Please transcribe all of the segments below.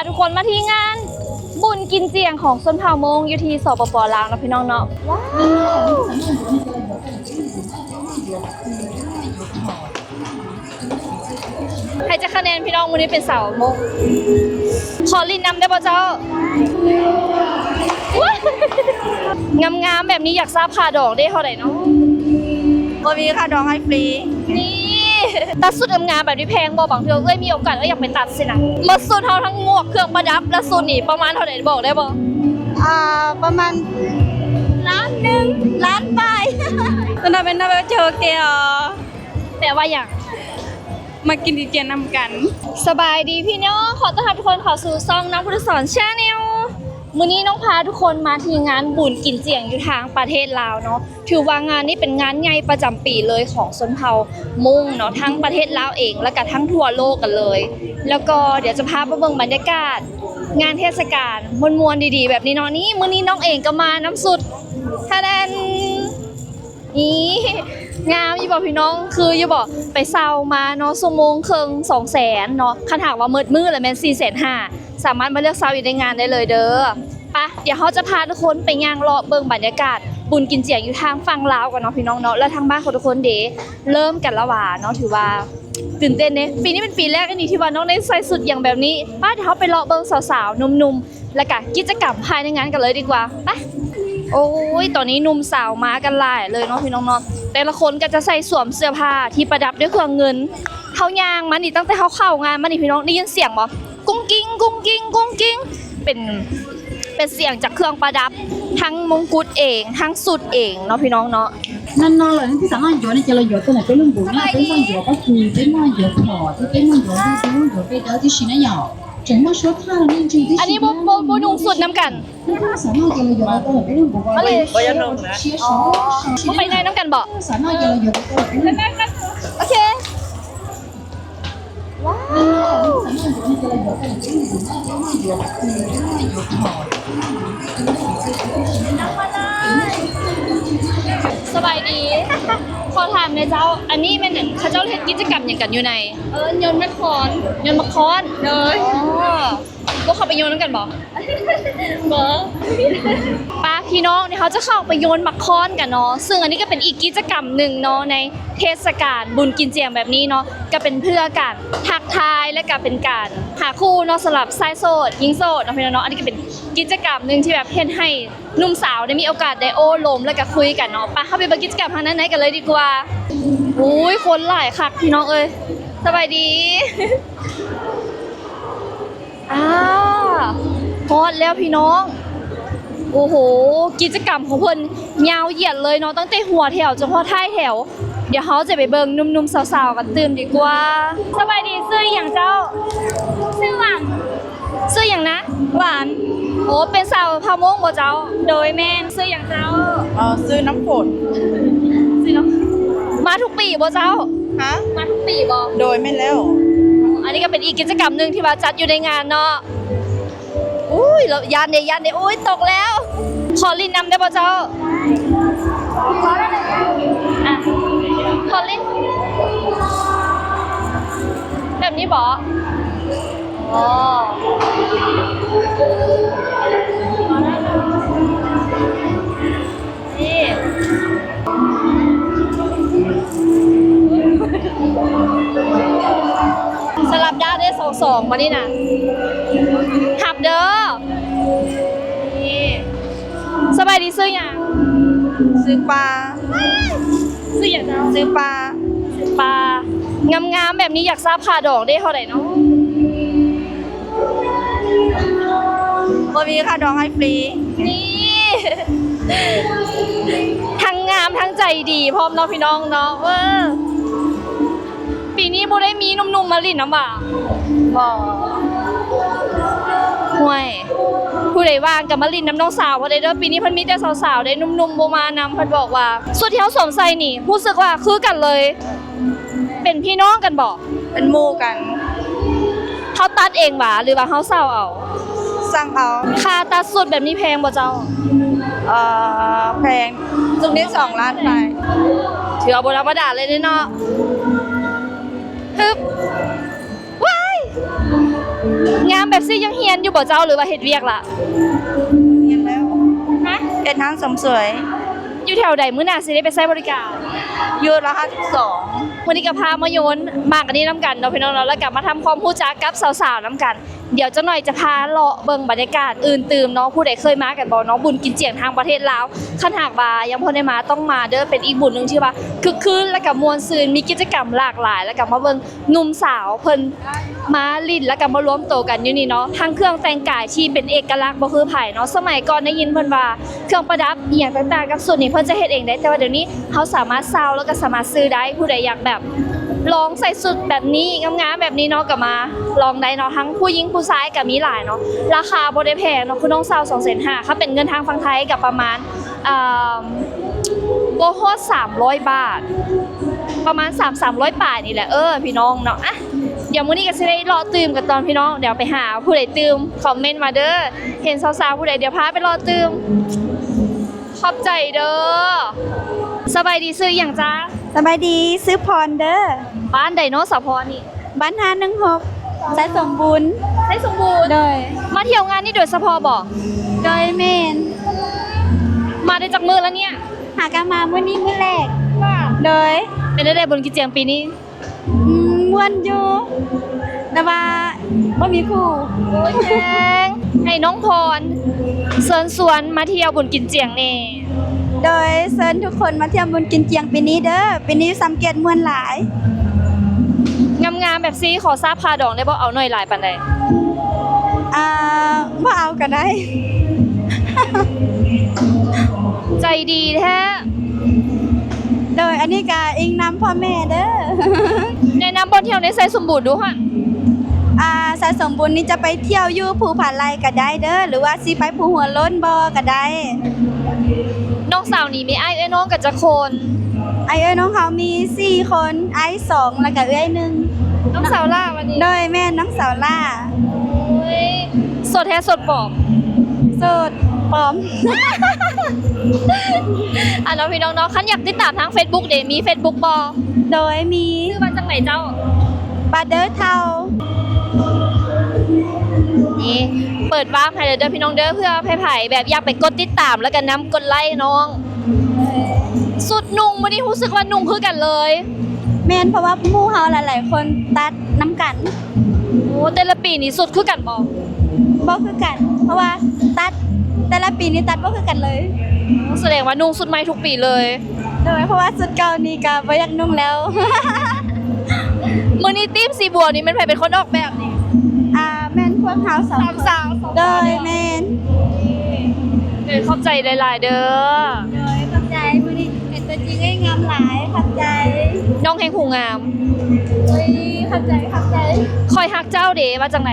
ທຸກຄົນມາທີ່ງານບຸນກິນຈຽງຂອງຊົນເຜົ່າມົ້ງຢູ່ທີ່ ສປປ ລາວເນາະ ພີ່ນ້ອງເນາະ. ວ້າວ ໃຫ້ຈັກຄະແນນພີ່ນ້ອງ ມື້ນີ້ເປັນສາວມົ້ງ? ຂໍຫຼິ້ນນຳໄດ້ບໍ່ເຈົ້າ? ງາມໆແບບນີ້ ຢາກຊາບຄ່າດອງເດ້ ເທົ່າໃດເນາະ? ບໍ່ມີຄ່າດອງໃຫ້ຟຣີ. ນີ້ ຕັດຊຸດງາມໆແບບນີ້ແພງບໍ່? ບາງເທື່ອເອື້ອຍມີໂອກາດເອື້ອຍຢາກໄປຕັດຊີ້ນະ. ໝົດຊຸດເຮົາທັງໝວກເຄື່ອງປະດັບ ແລະ ຊຸດນີ້ປະມານເທົ່າໃດ ບອກໄດ້ບໍ່? ອ່າ ປະມານລ້ານໜຶ່ງ ລ້ານປາຍ. ຕອນນັ້ນເປັນໜ້າແບບເຈີແກ ແປວ່າຫຍັງ? ມາກິນອີກຽນນຳກັນ. ສະບາຍດີພີ່ນ້ອງ ຂໍຕ້ອນຮັບທຸກຄົນເຂົ້າສູ່ຊ່ອງນ້ອງພຸດທະສອນ Channel. ມື້ນີ້ນ້ອງພາທຸກຄົນມາທີ່ງານບຸນກິນຈຽງຢູ່ທາງປະເທດລາວເນາະ. ຖືວ່າງານນີ້ເປັນງານໃຫຍ່ປະຈຳປີເລີຍຂອງຊົນເຜົ່າມົ້ງເນາະ ທັງປະເທດລາວເອງ ແລ້ວກະທັງທົ່ວໂລກກັນເລີຍ. ແລ້ວກໍດຽວຈະພາໄປເບິ່ງບັນຍາກາດງານເທດສະການມ່ວນໆດີໆແບບນີ້ເນາະ. ນີ້ ມື້ນີ້ນ້ອງເອງກໍມານຳຊຸດ ທະແດນ. ນີ້ ງາມຢູ່ບໍ່ພີ່ນ້ອງ? ຄືຢູ່ບໍ່? ໄປເຊົ່າມາເນາະ ຊົ່ວໂມງເຄິ່ງ ສອງແສນເນາະ. ຄັນຫາກວ່າໝົດມື້ລະແມ່ນ ສີ່ແສນຫ້າ. ສາມາດມາເລືອກເຊົ່າຢູ່ໃນງານໄດ້ເລີຍເດີ. ປະ ດຽວເຮົາຈະພາທຸກຄົນໄປຍ່າງເລາະເບິ່ງບັນຍາກາດບຸນກິນຈຽງຢູ່ທາງຝັ່ງລາວກ່ອນເນາະ ພີ່ນ້ອງເນາະ. ແລ້ວທາງບ້ານຂອງທຸກຄົນເດ ເລີ່ມກັນລະຫວາເນາະ? ຖືວ່າຕື່ນເຕັ້ນເດ້. ປີນີ້ເປັນປີແລກອີ່ຫຼີທີ່ວ່ານ້ອງໄດ້ໃສ່ຊຸດຫຍັງແບບນີ້. ປະ ດຽວເຮົາໄປເລາະເບິ່ງສາວໆ ໜຸ່ມໆ ແລ້ວກະກິດຈະກຳພາຍໃນງານກັນເລີຍດີກວ່າ. ໄປ. ໂອ້ຍ ຕອນນີ້ໜຸ່ມສາວມາກັນຫຼາຍເລີຍເນາະ ພີ່ນ້ອງເນາະ. ແຕ່ລະຄົນກໍຈະໃສ່ສວມເສື້ອຜ້າທີ່ປະດັບດ້ວຍເຄື່ອງເງິນ. ເຮົາຍ່າງມານີ້ ຕັ້ງແຕ່ເຮົາເຂົ້າງານມານີ້ ພີ່ນ້ອງໄດ້ຍິນສຽງບໍ່? ກຸ້ງກິ້ງ ກຸ້ງກິ້ງ ກຸ້ງກິ້ງ. ເປັນ ເປັນສຽງຈາກເຄື່ອງປະດັບ ທັງມົງກຸດເອງ ທັງຊຸດເອງເນາະ ພີ່ນ້ອງເນາະ. ອັນນີ້ບໍ່ ບໍ່ ບໍ່ນຸ່ງຊຸດນຳກັນ. ມາເລີຍ ບໍ່ຢາກນຸ່ງນະ. ອໍ ບໍ່ໄປໃນນຳກັນບໍ? ໂອເຄ. ວ້າວ ສະບາຍດີ ຂໍຖາມແດ່ເຈົ້າ ອັນນີ້ແມ່ນ ອັນ ເຂົາເຈົ້າເຮັດກິດຈະກຳຫຍັງກັນຢູ່ໃນ? ເອີ ໂຍນໝາກຄອນ. ໂຍນໝາກຄອນ? ໂດຍ. ອໍ ພວກເຂົາໄປໂຍນນຳກັນບໍ? ບໍ່. ປະ ພີ່ນ້ອງ ດຽວເຮົາຈະເຂົ້າໄປໂຍນໝາກຄອນກັນເນາະ. ເຊິ່ງອັນນີ້ກໍເປັນອີກກິດຈະກຳໜຶ່ງເນາະ ໃນເທດສະການບຸນກິນຈຽງແບບນີ້ເນາະ ກໍເປັນເພື່ອການທັກທາຍ ແລະ ກໍເປັນການຫາຄູ່ເນາະ ສຳລັບຊາຍໂສດ ຍິງໂສດເນາະ ພີ່ນ້ອງເນາະ. ອັນນີ້ກໍເປັນກິດຈະກຳໜຶ່ງທີ່ແບບເຮັດໃຫ້ໜຸ່ມສາວໄດ້ມີໂອກາດໄດ້ໂອ້ລົມ ແລ້ວກໍຄຸຍກັນເນາະ. ປະ ເຮົາໄປເບິ່ງກິດຈະກຳທາງດ້ານໃນກັນເລີຍດີກວ່າ. ໂອ້ຍ ຄົນຫຼາຍຄັກ ພີ່ນ້ອງເອີຍ. ສະບາຍດີ. ອ່າ ຮອດແລ້ວພີ່ນ້ອງ. ໂອ້ໂຫ ກິດຈະກຳຂອງເພິ່ນຍາວຢຽດເລີຍເນາະ ຕັ້ງແຕ່ຫົວແຖວຈົນຮອດທ້າຍແຖວ. ດຽວເຮົາຈະໄປເບິ່ງໜຸ່ມໆສາວໆກັນຕື່ມດີກວ່າ. ສະບາຍດີ ຊື່ຫຍັງເຈົ້າ? ຊື່ຫວັງ. ຊື່ຫຍັງນະ? ຫວານ. ໂອ້ ເປັນສາວເຜົ່າມົ້ງບໍ່ເຈົ້າ? ໂດຍ ແມ່ນ. ຊື່ຫຍັງເຈົ້າ? ເອີ ຊື່ນ້ຳຝົນ. ຊື່ນ້ຳ ມາທຸກປີບໍ່ເຈົ້າ? ຮະ? ມາທຸກປີບໍ່? ໂດຍ ແມ່ນແລ້ວ. ອັນນີ້ກໍເປັນອີກກິດຈະກຳໜຶ່ງທີ່ວ່າຈັດຢູ່ໃນງານເນາະ. ອຸ້ຍ ຢ້ານເດ ຢ້ານເດ. ອຸ້ຍ ຕົກແລ້ວ. ຂໍຫຼິ້ນນຳໄດ້ບໍ່ເຈົ້າ? ອ່ະ ຂໍຫຼິ້ນ ແບບນີ້ບໍ? ອໍ ນີ້ ສະຫຼັບດ້ານເດ້ ສອງສອງ ບາດນີ້ນະ ຮັບເດີ. ນີ້ ສະບາຍດີ ຊື່ຫຍັງ? ຊື່ປາ. ຊື່ຫຍັງເຈົ້າ? ຊື່ປາ. ປາ ງາມໆແບບນີ້ ຢາກຊາບຄ່າດອງເດ້ ເທົ່າໃດເນາະ? ບໍ່ມີຄ່າດອງໃຫ້ຟຣີ. ນີ້ ທັງງາມທັງໃຈດີພ້ອມເນາະ ພີ່ນ້ອງເນາະ. ເອີ ປີນີ້ບໍ່ໄດ້ມີໜຸ່ມໆມາຫຼິ້ນນຳຫວາ? ບໍ່. ຫ້ວຍ ຜູ້ໃດວ່າງກໍມາຫຼິ້ນນຳນ້ອງສາວເພິ່ນເດີ. ປີນີ້ເພິ່ນມີແຕ່ສາວໆເດ້ ໜຸ່ມໆບໍ່ມານຳ. ເພິ່ນບອກວ່າ ຊຸດທີ່ເຮົາສວມໃສ່ນີ້ ຮູ້ສຶກວ່າຄືກັນເລີຍ. ເປັນພີ່ນ້ອງກັນບໍ? ເປັນໝູ່ກັນ. ເຮົາຕັດເອງຫວາ ຫຼືວ່າເຮົາເຊົ່າເອົາ? ສັ່ງເອົາ. ຄ່າຕັດຊຸດແບບນີ້ແພງບໍ່ເຈົ້າ? ເອີ ແພງ. ຊຸດນີ້ສອງລ້ານປາຍ. ຖືວ່າບໍ່ທຳມະດາເລີຍເນາະ. ຮຶບ. ວ້າຍ ງາມແບບຊີ້ຍັງຮຽນຢູ່ບໍ່ເຈົ້າ ຫຼືວ່າເຮັດວຽກລະ? ຮຽນແລ້ວ. ຮະ? ເຮັດຮ້ານເສີມສວຍ. ຢູ່ແຖວໃດ? ມື້ໜ້າຊິໄດ້ໄປໃຊ້ບໍລິການ. ຢູ່ລະຫັດສິບສອງ. ມື້ນີ້ກໍພາມາໂຍນໝາກອັນນີ້ນຳກັນເນາະ ພີ່ນ້ອງເນາະ ແລ້ວກໍມາທຳຄວາມຮູ້ຈັກກັບສາວໆນຳກັນ. ດຽວຈັກໜ່ອຍຈະພາເລາະເບິ່ງບັນຍາກາດອື່ນຕື່ມເນາະ. ຜູ້ໃດເຄີຍມາກັນບໍ່ເນາະ ບຸນກິນຈຽງທາງປະເທດລາວ? ຄັນຫາກວ່າຍັງບໍ່ໄດ້ມາ ຕ້ອງມາເດີ້. ເປັນອີກບຸນໜຶ່ງທີ່ວ່າຄຶກຄື້ນ ແລ້ວກໍມ່ວນຊື່ນ ມີກິດຈະກຳຫຼາກຫຼາຍ ແລ້ວກໍມາເບິ່ງ ໜຸ່ມສາວເພິ່ນມາຫຼິ້ນ ແລ້ວກໍມາລວມໂຕກັນຢູ່ນີ້ເນາະ. ທັງເຄື່ອງແຕ່ງກາຍທີ່ເປັນເອກະລັກບໍ່ຄືໃຜເນາະ. ສະໄໝກ່ອນໄດ້ຍິນເພິ່ນວ່າເຄື່ອງປະດັບອີ່ຫຍັງຕ່າງໆກັບຊຸດນີ້ ເພິ່ນຈະເຮັດເອງໄດ້, ແຕ່ວ່າດຽວນີ້ເຮົາສາມາດເຊົ່າ ແລ້ວກໍສາມາດຊື້ໄດ້. ຜູ້ໃດຢາກແບບລອງໃສ່ຊຸດແບບນີ້ ງາມໆແບບນີ້ເນາະ ກໍມາລອງໄດ້ເນາະ. ທັງຜູ້ຍິງຜູ້ຊາຍກໍມີຫຼາຍເນາະ. ລາຄາບໍ່ໄດ້ແພງເນາະ ຄືນ້ອງເຊົ່າສອງແສນຫ້າ ຄັນເປັນເງິນທາງຝັ່ງໄທກໍປະມານ ອ່າ ບໍ່ຮອດສາມຮ້ອຍບາດ ປະມານສາມ ສາມຮ້ອຍປາຍນີ້ແຫຼະ ເອີ ພີ່ນ້ອງເນາະ. ອ່ະ ດຽວມື້ນີ້ກໍຊິໄດ້ເລາະຕື່ມກັນຕອນ ພີ່ນ້ອງ. ດຽວໄປຫາຜູ້ໃດຕື່ມ ຄອມເມັນມາເດີ້. ເຫັນສາວໆຜູ້ໃດ ດຽວພາໄປເລາະຕື່ມ. ຂອບໃຈເດີ້. ສະບາຍດີ ຊື່ຫຍັງຈ໊ະ? ສະບາຍດີ ຊື່ພອນເດີ້. ບ້ານໃດເນາະສາວພອນນີ້? ບ້ານຫ້າໜຶ່ງຫົກ ໄຊສົມບູນ. ໄຊສົມບູນ? ໂດຍ. ມາທ່ຽວງານນີ້ໂດຍສະເພາະບໍ່? ໂດຍ ແມ່ນ. ມາໄດ້ຈັກມື້ແລ້ວເນີ້ຍ? ຫາກະມາມື້ນີ້ມື້ແລກ. ໂດຍ. ເປັນແນວໃດບຸນກິນຈຽງປີນີ້? ອືມ ມ່ວນຢູ່ ແຕ່ວ່າບໍ່ມີຄູ່. ໂອ້ຍ ແພງ. ໃຫ້ນ້ອງພອນເຊີນຊວນມາທ່ຽວບຸນກິນຈຽງແດ່. ໂດຍ ເຊີນທຸກຄົນມາທ່ຽວບຸນກິນຈຽງປີນີ້ເດີ້. ປີນີ້ສຳເກດມ່ວນຫຼາຍ. ງາມໆແບບຊີ້ ຂໍຊາບຄ່າດອງໄດ້ບໍ່? ເອົາໜ້ອຍຫຼາຍປານໃດ? ອ່າ ບໍ່ເອົາກໍໄດ້. ໃຈດີແທ້. ໂດຍ ອັນນີ້ກໍອີງນຳພໍ່ແມ່ເດີ້. ແນະນຳບ່ອນທ່ຽວໃນໄຊສົມບູນດູຫັ້ນ. ອ່າ ໄຊສົມບູນນີ້ຈະໄປທ່ຽວຢູ່ພູຜາໄລ່ກໍໄດ້ເດີ້ ຫຼືວ່າຊິໄປພູຫົວໂລ້ນບໍ່ກໍໄດ້. ນ້ອງສາວນີ້ມີອ້າຍເອື້ອຍນ້ອງກັນຈັກຄົນ? ອ້າຍເອື້ອຍນ້ອງເຮົາມີສີ່ຄົນ ອ້າຍສອງ ແລ້ວກໍເອື້ອຍໜຶ່ງ. ນ້ອງສາວຫຼ້າບັດນີ້? ໂດຍ ແມ່ນ ນ້ອງສາວຫຼ້າ. ໂອ້ຍ ໂສດແທ້ໂສດປອມ? ໂສດປອມ. ອ່າ ເນາະ ພີ່ນ້ອງເນາະ ຄັນຢາກຕິດຕາມທາງເຟສບຸກເດ ມີເຟສບຸກບໍ່? ໂດຍ ມີ. ຊື່ວ່າຈັ່ງໃດເຈົ້າ? ບາເດີເທົາ. ນີ້ ເປີດວາບໃຫ້ເລີຍເດີ້ ພີ່ນ້ອງເດີ້ ເພື່ອໃຜໆແບບຢາກໄປກົດຕິດຕາມ ແລ້ວກໍນຳກົດໄລ້ນ້ອງ. ຊຸດນຸ່ງມື້ນີ້ຮູ້ສຶກວ່ານຸ່ງຄືກັນເລີຍ. ແມ່ນ ເພາະວ່າໝູ່ເຮົາຫຼາຍໆຄົນຕັດນຳກັນ. ໂອ້ ແຕ່ລະປີນີ້ຊຸດຄືກັນບໍ່? ບໍ່ຄືກັນ ເພາະວ່າຕັດ ແຕ່ລະປີນີ້ຕັດບໍ່ຄືກັນເລີຍ. ສະແດງວ່ານຸ່ງຊຸດໃໝ່ທຸກປີເລີຍ. ໂດຍ ເພາະວ່າຊຸດເກົ່ານີ້ກໍບໍ່ຢາກນຸ່ງແລ້ວ. ມື້ນີ້ທີມສີບົວນີ້ແມ່ນໃຜເປັນຄົນອອກແບບນີ້? ອ່າ ແມ່ນພວກເຮົາສາມ ສາມສາວ. ໂດຍ ແມ່ນ. ເອີ ຂອບໃຈຫຼາຍໆເດີ້. ໂດຍ ຂອບໃຈ. ມື້ນີ້ເຫັນຕົວຈິງ ເອີຍ ງາມຫຼາຍ. ຂອບໃຈ. ນ້ອງແຮ່ງຫູງາມ. ໂອ້ຍ ຂອບໃຈ ຂອບໃຈ. ຂ້ອຍຮັກເຈົ້າເດ ວ່າຈັ່ງໃດ?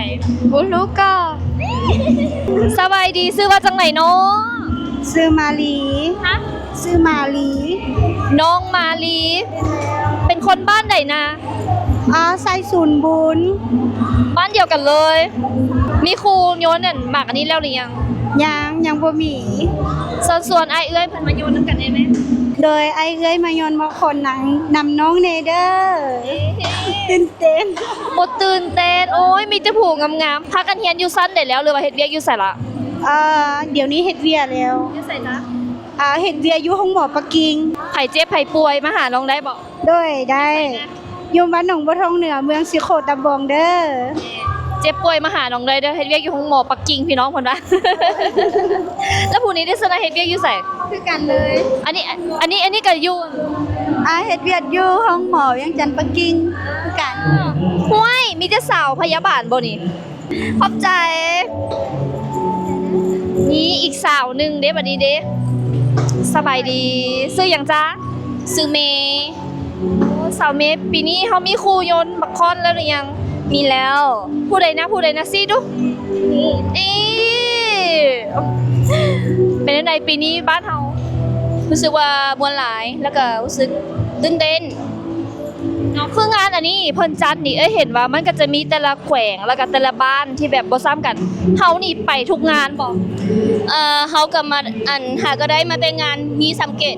ບໍ່ຮູ້ກໍ. ສະບາຍດີ ຊື່ວ່າຈັ່ງໃດເນາະ? ຊື່ມາລີ. ຮະ? ຊື່ມາລີ. ນ້ອງມາລີ ເປັນຄົນບ້ານໃດນະ? ອ່າ ໄຊສົມບູນ. ບ້ານດຽວກັນເລີຍ. ມີຄູ່ໂຍນອັນໝາກອັນນີ້ແລ້ວຫຼືຍັງ? ຍັງ ຍັງບໍ່ມີ. ເຊີນຊວນອ້າຍເອື້ອຍເພິ່ນມາໂຍນນຳກັນໄດ້ໄໝ? ໂດຍ ອ້າຍເອື້ອຍມາໂຍນໝາກຄອນນຳ ນຳນ້ອງແດ່ເດີ້. ຕື່ນເຕັ້ນ. ບໍ່ຕື່ນເຕັ້ນ. ໂອ້ຍ ມີແຕ່ຜູ້ງາມໆ. ພາກັນຮຽນຢູ່ຊັ້ນໃດແລ້ວ ຫຼືວ່າເຮັດວຽກຢູ່ໃສລະ? ເອີ ດຽວນີ້ເຮັດວຽກແລ້ວ. ຢູ່ໃສຈະ? ອ່າ ເຮັດວຽກຢູ່ໂຮງໝໍປັກກິ່ງ. ໃຜເຈັບໃຜປ່ວຍມາຫານ້ອງໄດ້ບໍ່? ໂດຍ ໄດ້. ຢູ່ບ້ານໜອງບົວທອງເໜືອ ເມືອງສີໂຄດຕະບອງເດີ້. ເຈັບປ່ວຍມາຫານ້ອງໄດ້ເດີ້. ເຮັດວຽກຢູ່ໂຮງໝໍປັກກິ່ງ ພີ່ນ້ອງເພິ່ນວ່າ. ແລ້ວຜູ້ນີ້ເດ ສະນະ ເຮັດວຽກຢູ່ໃສ? ຄືກັນເລີຍ. ອັນນີ້ ອັນນີ້ ອັນນີ້ກໍຢູ່ ອ່າ ເຮັດວຽກຢູ່ໂຮງໝໍວຽງຈັນປັກກິ່ງຄືກັນ. ຫ້ວຍ ມີແຕ່ສາວພະຍາບານບໍ່ນີ້? ຂອບໃຈ. ນີ້ອີກສາວໜຶ່ງເດ້ ບັດນີ້ເດ້. ສະບາຍດີ ຊື່ຫຍັງຈະ? ຊື່ເມ. ໂອ້ ສາວເມ ປີນີ້ເຮົາມີຄູ່ໂຍນໝາກຄອນແລ້ວຫຼືຍັງ? ມີແລ້ວ. ຜູ້ໃດນະ ຜູ້ໃດນະ ຊີ້ດູ. ນີ້ ເປັນຈັ່ງໃດປີນີ້ບ້ານເຮົາ? ຮູ້ສຶກວ່າມ່ວນຫຼາຍ ແລ້ວກໍຮູ້ສຶກຕື່ນເຕັ້ນ. ເນາະ ຄືງານອັນນີ້ເພິ່ນຈັດນີ້ ເອີຍ ເຫັນວ່າມັນກໍຈະມີແຕ່ລະແຂວງ ແລ້ວກໍແຕ່ລະບ້ານທີ່ແບບບໍ່ຊ້ຳກັນ. ເຮົານີ້ໄປທຸກງານບໍ່? ເອີ ເຮົາກໍມາ ອັນ ຫາກໍໄດ້ມາແຕ່ງານມີສາມເກດ.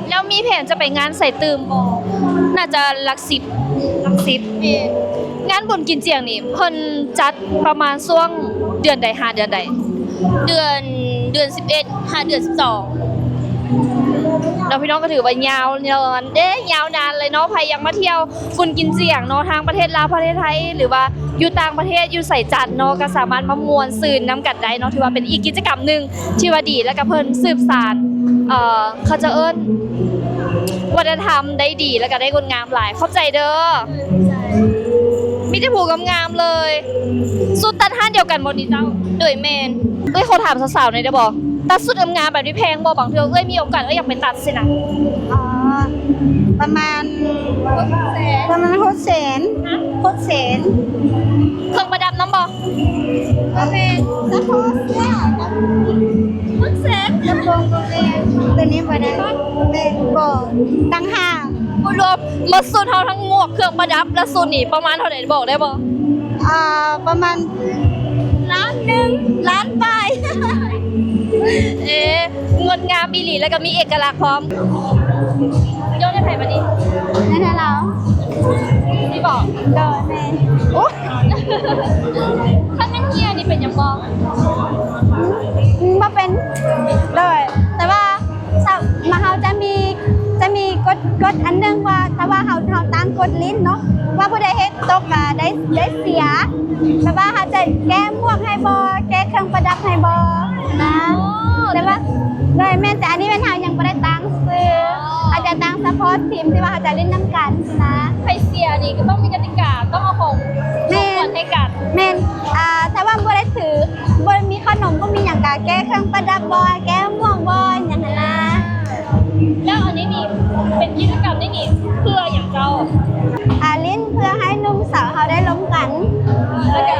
ແລ້ວມີແຜນຈະໄປງານໃສຕື່ມບໍ່? ໜ້າຈະຫຼັກສິບ. ຫຼັກສິບ. ແມ່ນ. ງານບຸນກິນຈຽງນີ້ເພິ່ນຈັດປະມານຊ່ວງເດືອນໃດຫາເດືອນໃດ? ເດືອນ ເດືອນສິບເອັດຫາເດືອນສິບສອງເນາະ ພີ່ນ້ອງ ກໍຖືວ່າຍາວນານເດ້ ຍາວນານເລີຍເນາະ. ໃຜຢາກມາທ່ຽວບຸນກິນຈຽງເນາະ ທາງປະເທດລາວ ປະເທດໄທ ຫຼືວ່າຢູ່ຕ່າງປະເທດ ຢູ່ໃສຈັດເນາະ ກໍສາມາດມາມ່ວນຊື່ນນຳກັນໄດ້ເນາະ. ຖືວ່າເປັນອີກກິດຈະກຳໜຶ່ງທີ່ວ່າດີ ແລ້ວກໍເພິ່ນສືບສານ ເອີ ເຂົາເຈົ້າເອີ້ນ ວັດທະນະທຳໄດ້ດີ ແລ້ວກໍໄດ້ງົດງາມຫຼາຍ. ຂອບໃຈເດີ. ມີແຕ່ຜູ້ງາມໆເລີຍ. ຊຸດຕັດຮ້ານດຽວກັນບໍ່ນີ້ເຈົ້າ? ໂດຍ ແມ່ນ. ເອື້ອຍ ຂໍຖາມສາວໆໜ່ອຍໄດ້ບໍ່? ຕັດຊຸດງາມໆແບບນີ້ແພງບໍ່? ບາງເທື່ອເອື້ອຍມີໂອກາດ ເອື້ອຍຢາກໄປຕັດຊີ້ນະ. ອໍ ປະມານ ປະມານຫົກແສນ. ຫົກແສນ. ເຄື່ອງປະດັບນຳບໍ່? ບໍ່ແມ່ນ ສະເພາະເສື້ອກັບ ຫົກແສນ ກະໂປງບໍ່ແມ່ນ ໂຕນີ້ບໍ່ໄດ້ ບໍ່ ຕ່າງຫາກ. ລວມໝົດຊຸດເຮົາທັງໝວກເຄື່ອງປະດັບ ແລະ ຊຸດນີ້ປະມານເທົ່າໃດບອກໄດ້ບໍ່? ອ່າ ປະມານລ້ານໜຶ່ງ ລ້ານປາຍ. ເອ ງົດງາມອີ່ຫຼີ ແລ້ວກໍມີເອກະລັກພ້ອມ. ຍ້ອນໃຫ້ໃຜບາດນີ້? ຍ້ອນໃຫ້ລາວ. ນີ້ບໍ? ໂດຍ ແມ່ນ. ໂອ້ ຄັນຍັງເຮຍນີ້ເປັນຫຍັງບໍ່? ອືມ ບໍ່ເປັນ. ໂດຍ ແຕ່ວ່າ ສະ ມາ ເຮົາຈະມີ ຈະມີກົດ ກົດອັນໜຶ່ງວ່າ ຖ້າວ່າເຮົາ ເຮົາຕັ້ງກົດຫຼິ້ນເນາະ ວ່າຜູ້ໃດເຮັດຕົກກະໄດ້ ໄດ້ເສຍ. ແບບວ່າເຮົາຈະແກ້ໝວກໃຫ້ບໍ່ ແກ້ເຄື່ອງປະດັບໃຫ້ບໍ່ນະ. ອໍ ແຕ່ວ່າ ໂດຍ ແມ່ນ ແຕ່ອັນນີ້ແມ່ນເຮົາຍັງບໍ່ໄດ້ຕັ້ງຊື່. ອໍ ເຮົາຈະຕັ້ງສະເພາະທີມທີ່ວ່າເຮົາຈະຫຼິ້ນນຳກັນນະ. ໃຜເສຍນີ້ກໍຕ້ອງມີກະຕິກາ ຕ້ອງເອົາຂອງ ແມ່ນ ຂອງຂວັນໃຫ້ກັນ. ແມ່ນ ອ່າ ຖ້າວ່າບໍ່ໄດ້ຖື ບໍ່ມີຂະໜົມ ບໍ່ມີຫຍັງກະແກ້ເຄື່ອງປະດັບບໍ່ ແກ້ໝວກບໍ່ ຫຍັງຫັ້ນນະ. ແລ້ວອັນນີ້ນີ້ ເປັນກິດຈະກຳນີ້ນີ້ ເພື່ອຫຍັງເຈົ້າ? ອ່າ ຫຼິ້ນເພື່ອໃຫ້ໜຸ່ມສາວເຮົາໄດ້ລົມກັນ. ແລ້ວກະ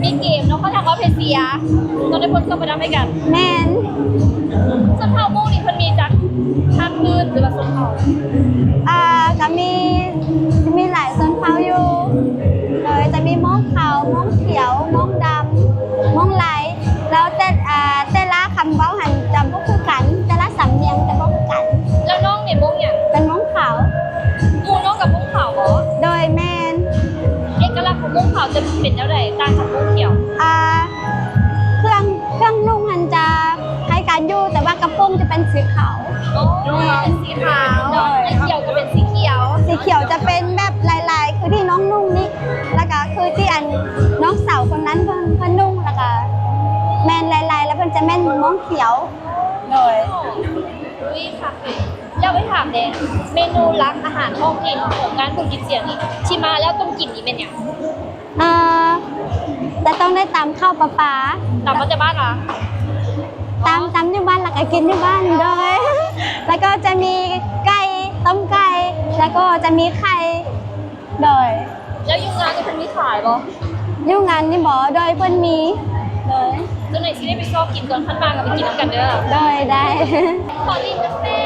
ມີເກມເນາະ ເຂົາຖາມວ່າໃຜເສຍ ຕ້ອງໄດ້ເບິ່ງເຄື່ອງປະດັບໃຫ້ກັນ. ແມ່ນ. ຊົນເຜົ່າມົ້ງນີ້ເພິ່ນມີຈັກ ພາກພື້ນ ຫຼືວ່າຊົນເຜົ່າ? ອ່າ ກະມີ ມີຫຼາຍຊົນເຜົ່າຢູ່ ໂດຍຈະມີມົ້ງຂາວ ມົ້ງຂຽວ ມົ້ງດຳ ມົ້ງລາຍ ແລ້ວແຕ່ ອ່າ ແຕ່ລະຄຳເວົ້າຫັ້ນຈະບໍ່ຄືກັນ ແຕ່ລະສຳນຽງຈະບໍ່ຄືກັນ. ແລ້ວນ້ອງນີ້ມົ້ງຫຍັງ? ເປັນມົ້ງຂາວ. ໝູ່ນ້ອງກະມົ້ງຂາວບໍ? ໂດຍ ແມ່ນ. ເອກະລັກຂອງມົ້ງຂາວຈະເປັນແນວໃດ ຕ່າງຈາກມົ້ງຂຽວ? ອ່າ ເຄື່ອງ ເຄື່ອງນຸ່ງຫັ້ນຈະຄ້າຍກັນຢູ່ ແຕ່ວ່າກະໂປງຈະເປັນສີຂາວ. ອໍ ເປັນສີຂາວ. ໂດຍ. ແລະ ຂຽວກະເປັນສີຂຽວ. ສີຂຽວຈະເປັນແບບລາຍໆ ຄືທີ່ນ້ອງນຸ່ງນີ້ ແລ້ວກະຄືທີ່ອັນນ້ອງສາວຄົນນັ້ນເພິ່ນ ເພິ່ນນຸ່ງ ແລ້ວກະແມ່ນລາຍໆ ແລ້ວເພິ່ນຈະແມ່ນມົ້ງຂຽວ. ໂດຍ. ອຸ້ຍ ຄັກເລີຍ. ແລ້ວໄປຖາມແດ່ ເມນູຫຼັກອາຫານທ້ອງຖິ່ນຂອງງານບຸນກິນຈຽງນີ້ ທີ່ມາແລ້ວຕ້ອງກິນນີ້ແມ່ນຫຍັງ? ເອີ ຈະຕ້ອງໄດ້ຕຳເຂົ້າປາປາ. ຕຳມາແຕ່ບ້ານຫວາ? ຕຳ ຕຳຢູ່ບ້ານ ແລ້ວກະກິນຢູ່ບ້ານ. ໂດຍ. ແລ້ວກໍຈະມີໄກ່ ຕົ້ມໄກ່ ແລ້ວກໍຈະມີໄຂ່. ໂດຍ. ແລ້ວຢູ່ງານນີ້ເພິ່ນມີຂາຍບໍ່? ຢູ່ງານນີ້ບໍ? ໂດຍ ເພິ່ນມີ. ໂດຍ. ເຈົ້າໜ້າທີ່ຊິໄດ້ໄປຊອກກິນກ່ອນ ຄັນວ່າງກະໄປກິນນຳກັນເດີ. ໂດຍ ໄດ້. ຂໍຫຼິ້ນນຳແດ່.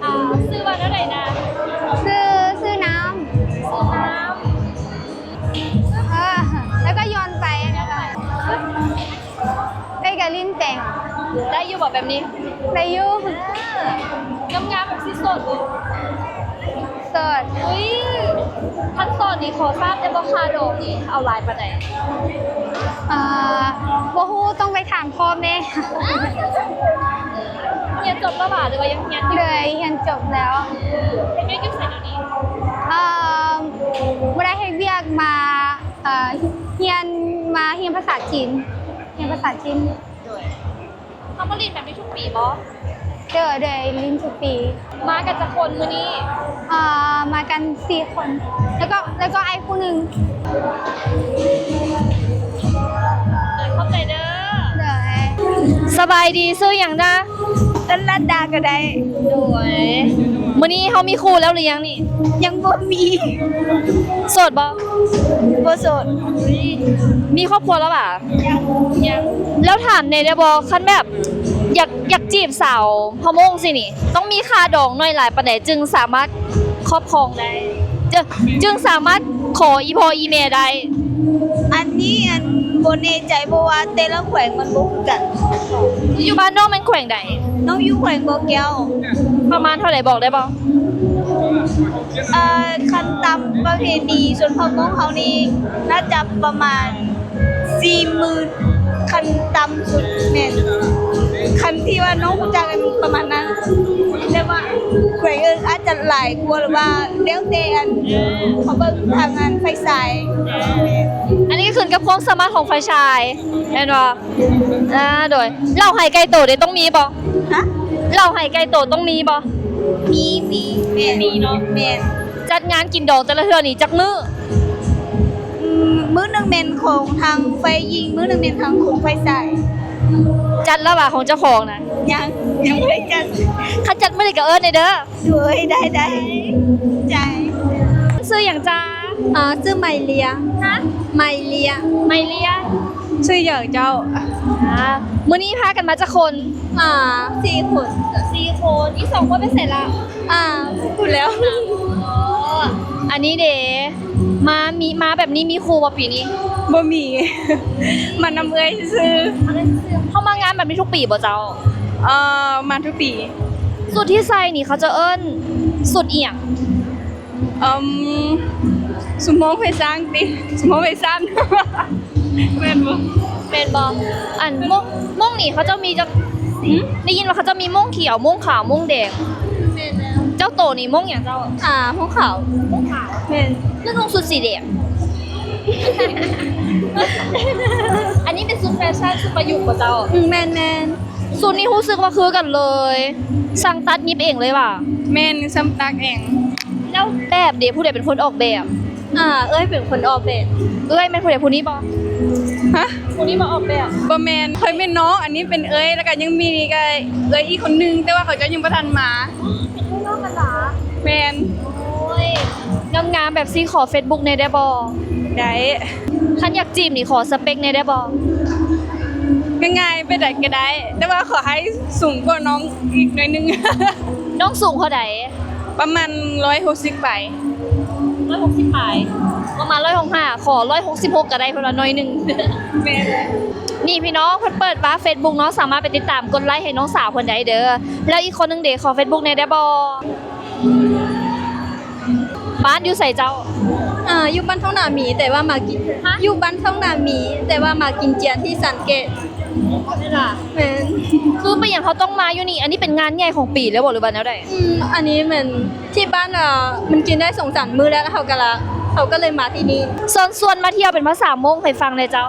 ອ່າ ຊື່ວ່າແນວໃດນະ? ຊື່ ຊື່ນ້ຳ. ຊື່ນ້ຳ. ເອີ ແລ້ວກໍຍ້ອນໄປ ຍ້ອນໄປ. ເອື້ອຍກະຫຼິ້ນແປງ. ໄດ້ຢູ່ບໍ່ແບບນີ້? ໄດ້ຢູ່. ອ່າ ງາມໆແບບຊີ້ໂສດບໍ່? ໂສດ. ອຸ້ຍ ຄັນໂສດນີ້ຂໍຊາບໄດ້ບໍ່ ຄ່າດອງນີ້ເອົາຫຼາຍປານໃດ? ເອີ ບໍ່ຮູ້ ຕ້ອງໄປຖາມພໍ່ແມ່. ຮຽນຈົບແລ້ວຫວາ ຫຼືວ່າຍັງຮຽນຢູ່? ເລີຍ ຮຽນຈົບແລ້ວ. ເຮັດວຽກຢູ່ໃສດຽວນີ້? ເອີ ບໍ່ໄດ້ເຮັດວຽກ ມາ ເອີ ຮຽນ ມາຮຽນພາສາຈີນ ຮຽນພາສາຈີນ. ໂດຍ. ເຮົາມາຫຼິ້ນແບບນີ້ທຸກປີບໍ່? ໂດຍ ໂດຍ ຫຼິ້ນທຸກປີ. ມາກັນຈັກຄົນມື້ນີ້? ເອີ ມາກັນສີ່ຄົນ ແລ້ວກໍ ແລ້ວກໍອ້າຍຜູ້ໜຶ່ງ. ຂອບໃຈເດີ. ໂດຍ. ສະບາຍດີ ຊື່ຫຍັງນະ? ເອີ້ນລັດດາກໍໄດ້. ໂດຍ. ມື້ນີ້ເຮົາມີຄູ່ແລ້ວຫຼືຍັງນີ້? ຍັງບໍ່ມີ. ໂສດບໍ່? ບໍ່ໂສດ. ມີຄອບຄົວແລ້ວຫວາ? ຍັງ ຍັງ. ແລ້ວຖາມແດ່ໄດ້ບໍ່ ຄັນແບບ ຢາກ ຢາກຈີບສາວພະມົ້ງຊີ້ນີ້ ຕ້ອງມີຄ່າດອງໜ້ອຍຫຼາຍປານໃດ ຈຶ່ງສາມາດຄອບຄອງໄດ້ ຈຶ່ງ ຈຶ່ງສາມາດຂໍອີ່ພໍ່ອີ່ແມ່ໄດ້? ອັນນີ້ ອັນ ບໍ່ແນ່ໃຈ ເພາະວ່າແຕ່ລະແຂວງມັນບໍ່ຄືກັນ. ຢູ່ບ້ານນ້ອງແມ່ນແຂວງໃດ? ນ້ອງຢູ່ແຂວງບໍ່ແກ້ວ. ປະມານເທົ່າໃດບອກໄດ້ບໍ່? ເອີ ຄັນຕາມປະເພນີຊົນເຜົ່າມົ້ງເຮົານີ້ ໜ້າຈະປະມານສີ່ໝື່ນ ຄັນຕ່ຳສຸດແມ່ນ ຄັນທີ່ວ່ານ້ອງຮູ້ຈັກປະມານນັ້ນ ແຕ່ວ່າແຂວງອື່ນອາດຈະຫຼາຍກວ່າ ຫຼືວ່າແລ້ວແຕ່ອັນ ເຂົາເບິ່ງທາງອັນໄຟສາຍ. ອັນນີ້ກໍຂຶ້ນກັບຄວາມສາມາດຂອງໄຟສາຍແມ່ນບໍ່? ອ່າ ໂດຍ ເຫຼົ້າໄຫໄກ່ໂຕເດ ຕ້ອງມີບໍ່? ຮະ? ເຫຼົ້າໄຫໄກ່ໂຕຕ້ອງມີບໍ່? ມີ ມີ ແມ່ນ ມີເນາະ ແມ່ນ. ຈັດງານກິນດອງແຕ່ລະເທື່ອນີ້ຈັກມື້? ອືມ ມື້ໜຶ່ງແມ່ນຂອງທາງຝ່າຍຍິງ ມື້ໜຶ່ງແມ່ນທາງຂອງຝ່າຍຊາຍ. ຈັດລະຫວາຂອງເຈົ້າຂອງນະ? ຍັງ ຍັງບໍ່ໄດ້ຈັດ. ຄັນຈັດມື້ໃດກໍເອີ້ນແດ່ເດີ. ໂດຍ ໄດ້ ໄດ້ ໃຈ. ຊື່ຫຍັງຈ້າ? ອ່າ ຊື່ໄມເລຍ. ຮະ? ໄມເລຍ. ໄມເລຍ. ຊື່ຫຍັງເຈົ້າ? ອ່າ ມື້ນີ້ພາກັນມາຈັກຄົນ? ອ່າ ສີ່ຄົນ. ສີ່ຄົນ. ອີກສອງຄົນໄປໃສລະ? ອ່າ ພຸ້ນແລ້ວ. ອໍ ອັນນີ້ເດ ມາ ມີ ມາແບບນີ້ມີຄູ່ບໍ່ປີນີ້? ບໍ່ມີ ມານຳເອື້ອຍຊື່ໆ. ເຮົາມາງານແບບນີ້ທຸກປີບໍ່ເຈົ້າ? ເອີ ມາທຸກປີ. ຊຸດທີ່ໃສ່ນີ້ເຂົາເຈົ້າເອີ້ນຊຸດອີ່ຫຍັງ? ອືມ ຊຸມໂມງໄຟຊ້າງຕິ ຊຸມໂມງໄຟຊ້າງ ແມ່ນບໍ່? ແມ່ນບໍ່? ອັນ ໂມງ ໂມງນີ້ເຂົາເຈົ້າມີຈັກ ຫື? ໄດ້ຍິນວ່າເຂົາເຈົ້າມີໂມງຂຽວ ໂມງຂາວ ໂມງແດງ. ແມ່ນແລ້ວ. ເຈົ້າໂຕນີ້ໂມງຫຍັງເຈົ້າ? ອ່າ ໂມງຂາວ. ໂມງຂາວ. ແມ່ນ. ຄືນຸ່ງຊຸດສີແດງ? ອັນນີ້ເປັນຊຸດແຟຊັນ ຊຸດປະຍຸກບໍ່ເຈົ້າ? ອືມ ແມ່ນໆ. ຊຸດນີ້ຮູ້ສຶກວ່າຄືກັນເລີຍ ຊ່າງຕັດຫຍິບເອງເລີຍຫວາ? ແມ່ນ ຊ່າງຕັດເອງ. ແລ້ວແບບເດ ຜູ້ໃດເປັນຄົນອອກແບບ? ອ່າ ເອື້ອຍເປັນຄົນອອກແບບ. ເອື້ອຍແມ່ນຜູ້ໃດ ຜູ້ນີ້ບໍ່? ຮະ? ຜູ້ນີ້ບໍ່ອອກແບບ? ບໍ່ແມ່ນ ຂ້ອຍແມ່ນນ້ອງ ອັນນີ້ເປັນເອື້ອຍ ແລ້ວກະຍັງມີກະເອື້ອຍອີກຄົນໜຶ່ງ ແຕ່ວ່າເຂົາເຈົ້າຍັງບໍ່ທັນມາ. ເປັນພີ່ນ້ອງກັນຫວາ? ແມ່ນ. ໂອ້ຍ ງາມໆແບບຊີ້ ຂໍເຟສບຸກແດ່ໄດ້ບໍ່? ໄດ້. ຄັນຢາກຈີບນີ້ ຂໍສະເປັກແດ່ໄດ້ບໍ່? ງ່າຍໆ ແບບໃດກໍໄດ້ ແຕ່ວ່າຂໍໃຫ້ສູງກວ່ານ້ອງອີກໜ້ອຍໜຶ່ງ. ນ້ອງສູງເທົ່າໃດ? ປະມານຮ້ອຍຫົກສິບປາຍ. ຮ້ອຍຫົກສິບປາຍ ປະມານຮ້ອຍຫົກສິບຫ້າ ຂໍຮ້ອຍຫົກສິບຫົກກໍໄດ້ ເພິ່ນວ່າໜ້ອຍໜຶ່ງ. ແມ່ນ. ນີ້ພີ່ນ້ອງ ເພິ່ນເປີດວ່າເຟສບຸກເນາະ ສາມາດໄປຕິດຕາມກົດໄລໃຫ້ນ້ອງສາວເພິ່ນໄດ້ເດີ. ແລ້ວອີກຄົນໜຶ່ງເດ ຂໍເຟສບຸກແດ່ໄດ້ບໍ່? ບ້ານຢູ່ໃສເຈົ້າ? ອ່າ ຢູ່ບ້ານທ້ອງນາມີ ແຕ່ວ່າມາກິນ ຮະ? ຢູ່ບ້ານທ້ອງນາມີ ແຕ່ວ່າມາກິນຈຽນທີ່ສັງເກດ. ແມ່ນ. ຄືເປັນຫຍັງເຮົາຕ້ອງມາຢູ່ນີ້? ອັນນີ້ເປັນງານໃຫຍ່ຂອງປີເລີຍບໍ່ ຫຼືວ່າແນວໃດ? ອືມ ອັນນີ້ແມ່ນທີ່ບ້ານ ເອີ ມັນກິນໄດ້ສອງສາມມື້ແລ້ວ ເຮົາກໍລະ ເຮົາກໍເລີຍມາທີ່ນີ້. ເຊີນຊວນມາທ່ຽວເປັນພາສາມົ້ງໃຫ້ຟັງແດ່ເຈົ້າ.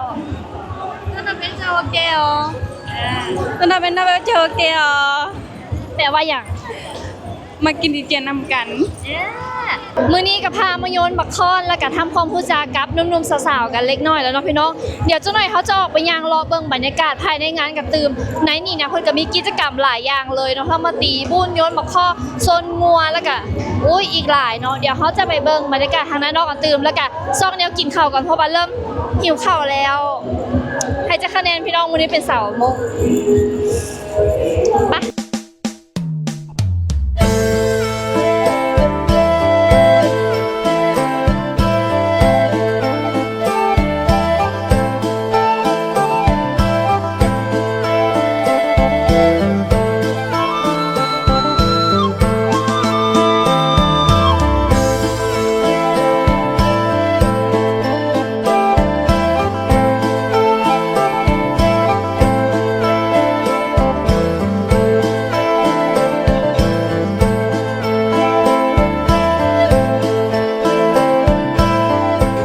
ແປວ່າຫຍັງ? ມາກິນອີຈຽນນຳກັນ. ມື້ນີ້ກໍພາມາໂຍນບັກຄ້ອນ ແລ້ວກໍທຳຄວາມຮູ້ຈັກກັບໜຸ່ມໆສາວໆກັນເລັກນ້ອຍແລ້ວເນາະພີ່ນ້ອງ. ດຽວຈັກໜ້ອຍເຮົາຈະອອກໄປຍ່າງເລາະເບິ່ງບັນຍາກາດພາຍໃນງານກັນຕື່ມ. ໃນນີ້ນະ ເພິ່ນກໍມີກິດຈະກຳຫຼາຍຢ່າງເລີຍເນາະ ທັງມາຕີບຸນ, ໂຍນບັກຄໍ, ຊົນງົວ ແລ້ວກໍ ໂອ້ຍ ອີກຫຼາຍເນາະ. ດຽວເຮົາຈະໄປເບິ່ງບັນຍາກາດທາງດ້ານນອກກັນຕື່ມ ແລ້ວກໍຊອກແນວກິນເຂົ້າກ່ອນ ເພາະວ່າເລີ່ມຫິວເຂົ້າແລ້ວ. ໃຫ້ຈັກຄະແນນພີ່ນ້ອງ ມື້ນີ້ເປັນສາວມົ້ງ? ໄປ.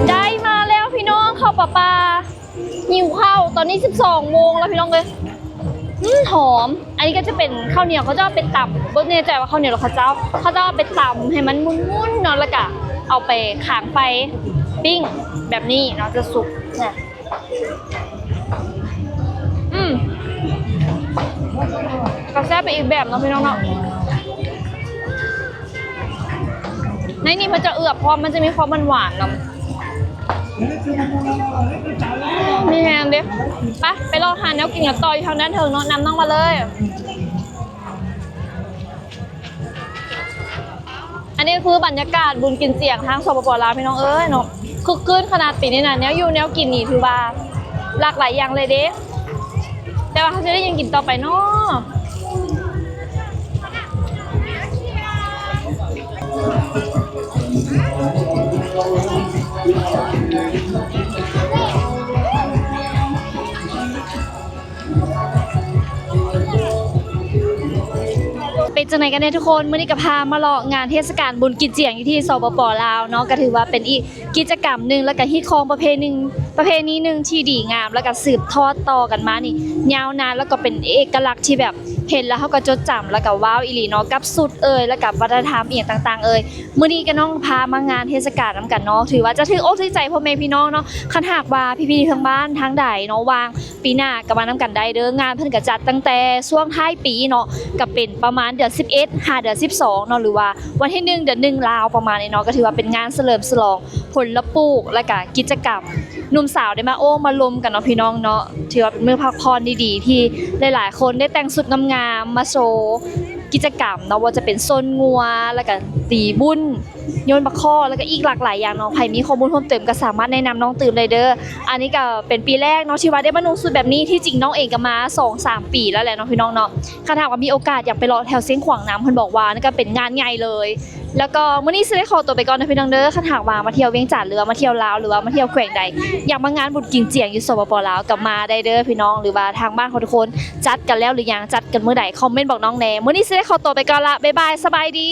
ໄດ້ມາແລ້ວພີ່ນ້ອງ ເຂົ້າປາປາ ຫິວເຂົ້າ. ຕອນນີ້ສິບສອງໂມງແລ້ວພີ່ນ້ອງເອີຍ. ອືມ ຫອມ. ອັນນີ້ກໍຈະເປັນເຂົ້າໜຽວ ເຂົາເຈົ້າເອົາໄປຕຳ ບໍ່ແນ່ໃຈວ່າເຂົ້າໜຽວ ຫຼື ເຂົາເຈົ້າ ເຂົາເຈົ້າເອົາໄປຕຳໃຫ້ມັນມຸ່ນໆເນາະ ແລ້ວກະເອົາໄປຂ້າງໄຟປີ້ງແບບນີ້ເນາະ ຈະສຸກນະ. ອືມ ກໍແຊບໄປອີກແບບເນາະ ພີ່ນ້ອງເນາະ. ໃນນີ້ເພິ່ນຈະເອືອບພ້ອມ ມັນຈະມີຄວາມຫວານໆນຳ. ມີແຮງເດ້. ໄປ ໄປເລາະຫາແນວກິນກັນຕໍ່ຢູ່ທາງດ້ານເທິງເນາະ ນຳນ້ອງມາເລີຍ. ອັນນີ້ຄືບັນຍາກາດບຸນກິນຈຽງທາງ ສປປ ລາວ ພີ່ນ້ອງເອີຍເນາະ ຄຶກຄື້ນຂະໜາດ. ປີນີ້ນະ ແນວຢູ່ແນວກິນນີ້ຖືວ່າຫຼາກຫຼາຍຢ່າງເລີຍເດ້. ແຕ່ວ່າເຮົາຊິໄດ້ຫຍັງກິນຕໍ່ໄປເນາະ? ເປັນຈັ່ງໃດກັນແດ່ທຸກຄົນ? ມື້ນີ້ກໍພາມາເລາະງານເທດສະການບຸນກິນຈຽງຢູ່ທີ່ ສປປ ລາວເນາະ ກໍຖືວ່າເປັນອີກກິດຈະກຳໜຶ່ງ ແລ້ວກໍຮີດຄອງປະເພນີໜຶ່ງ ປະເພນີໜຶ່ງທີ່ດີງາມ ແລ້ວກໍສືບທອດຕໍ່ກັນມານີ້ຍາວນານ ແລ້ວກໍເປັນເອກະລັກທີ່ແບບເຫັນແລ້ວເຮົາກໍຈົດຈຳ ແລ້ວກໍວ້າວອີ່ຫຼີເນາະ ກັບຊຸດເອີຍ ແລ້ວກໍວັດທະນະທຳອີ່ຫຍັງຕ່າງໆເອີຍ. ມື້ນີ້ກໍນ້ອງພາມາງານເທດສະການນຳກັນເນາະ ຖືວ່າຈະຖືກອົກຖືກໃຈພໍ່ແມ່ພີ່ນ້ອງເນາະ. ຄັນຫາກວ່າພີ່ໆທາງບ້ານທາງໃດເນາະ ວ່າງປີໜ້າກໍມານຳກັນໄດ້ເດີ. ງານເພິ່ນກໍຈັດຕັ້ງແຕ່ຊ່ວງທ້າຍປີເນາະ ກໍເປັນປະມານເດືອນສິບເອັດຫາເດືອນສິບສອງເນາະ ຫຼືວ່າວັນທີໜຶ່ງເດືອນໜຶ່ງລາວປະມານນີ້ເນາະ. ກໍຖືວ່າເປັນງານສະເຫຼີມສະຫຼອງຜົນລະປູກ ແລ້ວກະກິດຈະກຳໜຸ່ມສາວໄດ້ມາໂອ້ມາລົມກັນເນາະພີ່ນ້ອງເນາະ. ຖືວ່າເປັນມື້ພັກຜ່ອນດີໆ ທີ່ຫຼາຍໆຄົນໄດ້ແຕ່ງຊຸດງາມໆມາໂຊ ກິດຈະກຳເນາະ ບໍ່ວ່າຈະເປັນຊົນງົວ ແລ້ວກະຕີບຸ້ນ ໂຍນປາຄໍ່ ແລ້ວກະອີກຫຼາກຫຼາຍຢ່າງເນາະ. ໃຜມີຂໍ້ມູນເພີ່ມເຕີມກໍສາມາດແນະນຳນ້ອງຕື່ມໄດ້ເດີ. ອັນນີ້ກໍເປັນປີແລກເນາະທີ່ວ່າໄດ້ມານຸ່ງຊຸດແບບນີ້. ທີ່ຈິງນ້ອງເອງກໍມາສອງສາມປີແລ້ວແຫຼະເນາະພີ່ນ້ອງເນາະ. ຄັນຫາກວ່າມີໂອກາດຢາກໄປເລາະແຖວຊຽງຂວາງນຳ ເພິ່ນບອກວ່ານັ້ນກໍເປັນງານໃຫຍ່ເລີຍ. ແລ້ວກໍມື້ນີ້ຊິໄດ້ຂໍຕົວໄປກ່ອນເນາະພີ່ນ້ອງເດີ. ຄັນຫາກວ່າມາທ່ຽວວຽງຈັນ ຫຼືວ່າມາທ່ຽວລາວ ຫຼືວ່າມາທ່ຽວແຂວງໃດ ຢາກມາງານບຸນກິນຈຽງຢູ່ ສປປ ລາວ ກໍມາໄດ້ເດີພີ່ນ້ອງ ຫຼືວ່າທາງບ້ານຂອງທຸກຄົນຈັດກັນແລ້ວຫຼືຍັງ ຈັດກັນມື້ໃດ ຄອມເມັນບອກນ້ອງແດ່. ມື້ນີ້ຊິໄດ້ຂໍຕົວໄປກ່ອນລະ ບາຍບາຍ ສະບາຍດີ.